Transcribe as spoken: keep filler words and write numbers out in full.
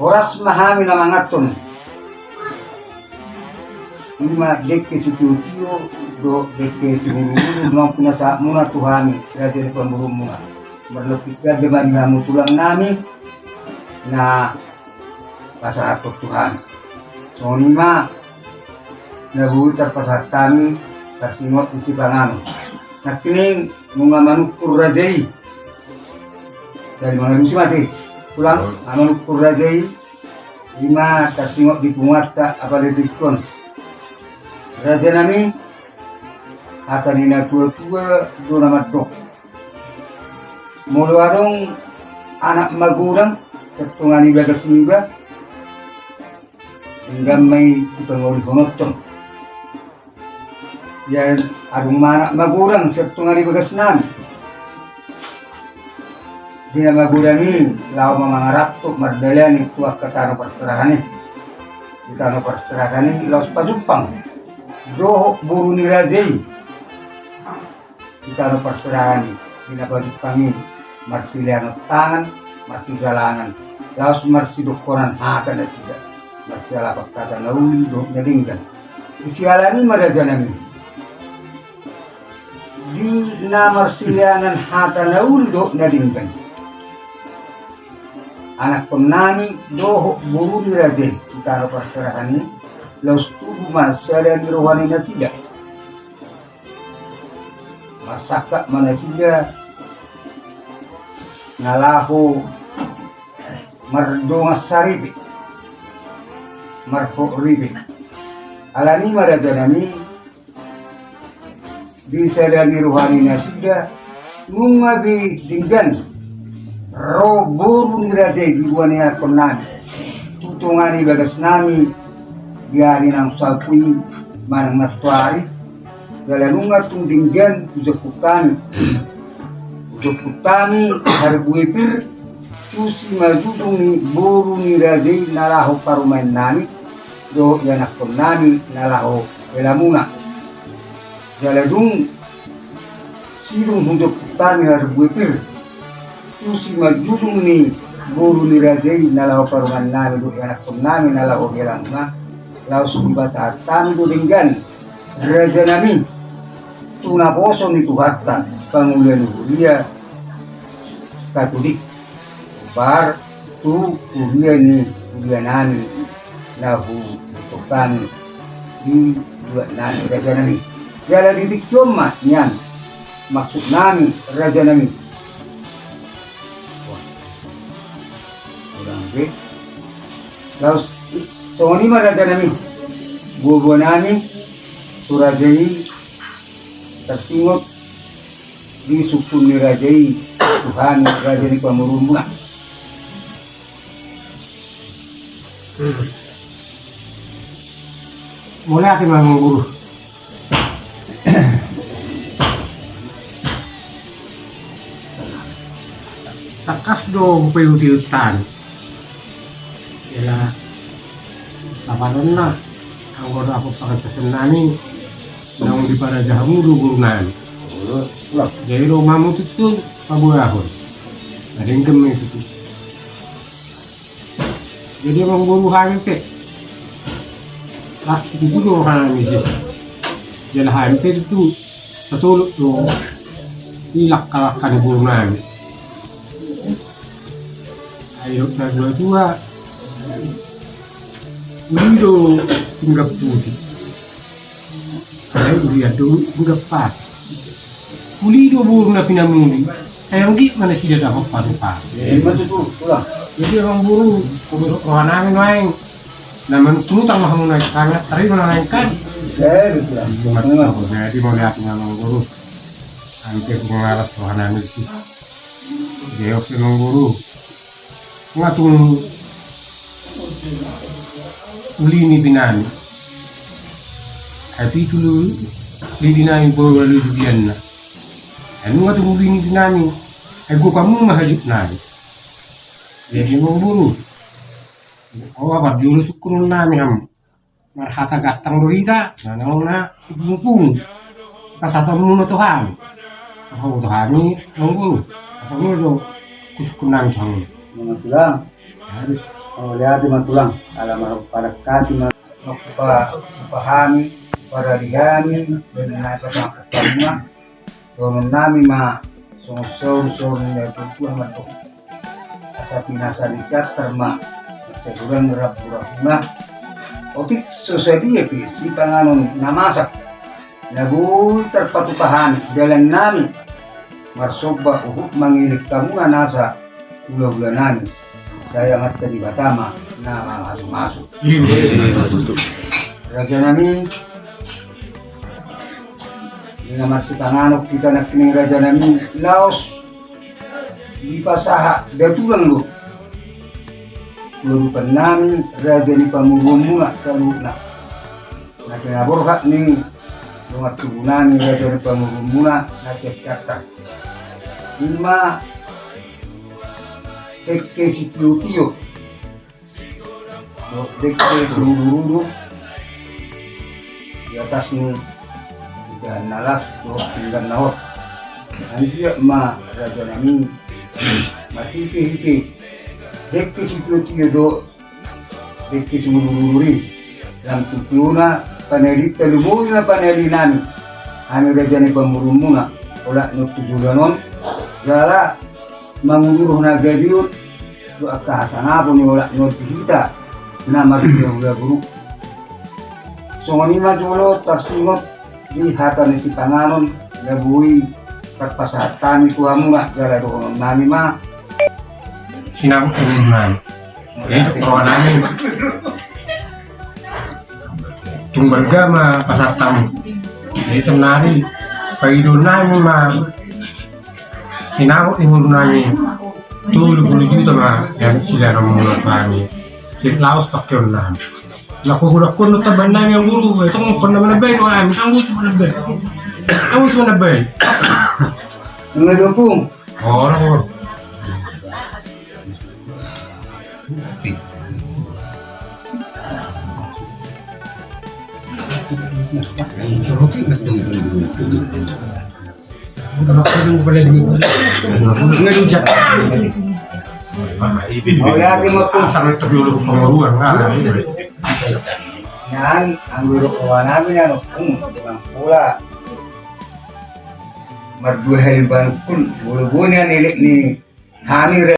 Horas ma hami na manganhon. Ima dengke sitiotio dohot dengke singurungur naung pinasahatmuna tu hami, raja ni pamoruonmuna. Marlapik ganda ma di hamu tulang nami na pasahathon tu hami. Songon i ma na boi tarpasahat hami tarsingot di sipanganon. Nangkining nunga manungkun raja i. Jadi mangalusi ma ate. Tulang, nunga manungkun raja i. Ima tarsingot di punguanta apala di tingki on. Raja nami, hata ni natuatua do na mandok. Molo adong anak magodang sian tonga ni bagas niba, denggan ma i sipangolihononhon. Ia adong ma anak magodang sian tonga ni bagas nami, di na magodang i laho ma mangaranto mardalani tu angka tano parserahan i. Di tano parserahan i laos pajumpang dohot boru ni raja i. Di tano parserahan i, di na pajumpang i, marsileangan tangan, marsijalangan, laos marsidokhonan hata nasida, marsialapan hata na uli dohot na denggan. Di siala ni i ma raja nami, di na marsileangan hata na uli dohot na denggan, anakkon nami dohot boru ni raja i di tano parserahan i, laos tubu ma sada ni roha ni nasida. Marsangkap ma nasida na laho mardongan saripe, marhot ripe. Ala ni i ma raja nami, di sada ni roha ni nasida, nunga be denggan ro boru ni raja i, di boru ni anakkon nami, tu tonga ni bagas nami, di ari naung sapu i manang martuari. Jala nunga tung denggan hujamhon hami, hujamhon hami harbue pir tu simanjujung ni boru ni raja i na laho parumaen nami dohot ianakhon nami na laho helamuna. Jala dung sidung hujamhon hami harbue pir tu simanjujung ni boru ni raja i na laho parumaen nami dohot ianakhon nami na laho helamuna, laos hupasahat hami do denggan, raja nami, tu naposo ni Tuhanta, pangula ni huria Katolik, bar tu huria ni huria nami na huboto hami di luat nami, raja nami. Jala di tingki on ma nian maksud nami, raja nami. Wah, kurang be. Laos songon i ma, raja nami, boaboa nami tu raja i, tarsingot di sungkun ni raja i tu hami, raja ni pamoruonmuna. Mauliate ma, Amangboru. Tangkas do hupaihutihut hami. Jala sapadanna, anggo dapot pangantasion nami, naung diparaja hamu do boru nami. Jadi ro ma hamu tutu paboahon. Na denggan ma i tutu. Jadi, Amangboru, hami pe las situtu do roha nami disi. Jala hami pe tutu satolop do i langkalangka ni boru nami. Ai didok natuatua, uli do pinggan puti, ai uli do pinggan pasi. Uli do boru na pinamuli, ai anggiat ma nasida dapot pasu-pasu. Jadi, Amangboru, roha nami nuaeng na manungkun utang ma hamu nuaeng, hami tarima nuaeng kan. Jadi, mauliate ma, Amangboru. Hami pe tung las roha nami disi. Jadi, oke, Amangboru. Nga tung uli ni inanami. Ai pitu do uli ni inanami, boru, ualu do bianna. Ai nunga tung uli ni inanami, ai gok hamu ma hajut nami. Jadi, Amangboru, o, parjolo sungkunon nami hamu. Marhata gantang do hita, na naung na sipungpung. Pasahatonmuna tu hami. Pasahatonmuna tu hami, Amangboru. Pasahatonmuna do sungkun nami tu hamu. Jadi, Mauliate ma tulang, ala marhobas ma, marhobas hami, paradi hami, baen nami pasahat hamuna, dohonon nami ma songon saur saur ni na tuatua ma dohot. Asa pinasa ni siantar ma, marhobas rambu rambuna. Otik so sadia pe sipanganon na masak, na boi tarpatupa hami dalan nami, marsomba huhut mangelek hamuna nasa hulahula nami. Sai Amanta Debata ma na mamasumasu. Raja nami, di na marsipanganon hita nangkining raja nami, laos dipasahat da tulang do tu adopan nami raja ni pamoruonmuna saluhutna. Na pinaborhat ni dongan tubu nami raja ni pamoruonmuna na sian siantar, i ma dengke sitiotio dohot dengke siudurudur di atas ni pinggan na las dohot pinggan na hot. Anggiat ma raja nami, marhitehite dengke sitiotio dohot dengke siudurudur i, lam tu tiona panalita, lumobi ma panali nami, hami raja ni pamoruonmuna, olat ni on tu joloan on, jala mangudur na gabe on tu angka hasangapon ni olat ni on tu hita na marhulahula boru. Songon i ma jolo tarsingot di hata ni sipanganon na boi tarpasahat hami tu hamuna, jala dohonon nami ma: Sinamot ni roha nami. Jadi roha nami tung balga ma pasahat hami. Jadi saonari pangidoan nami ma sinamot ni roha nami. Tolu pulu juta ma sidalananmuna tu hami. Jadi laos pakeon nami. Laho hudok hudok taban nami, anggo guru, eh, tong pernah mana baik, wah, misal guru mana baik. Kamu mana baik. Enggak dukung. Orang. Mauliate ma tulang. Asal itu dulu penguruan, kan? Nan, anggo roha nami na nongkun, dengan pula. Mardua hali bangkun, bulu-bulu ni elek ni hami re.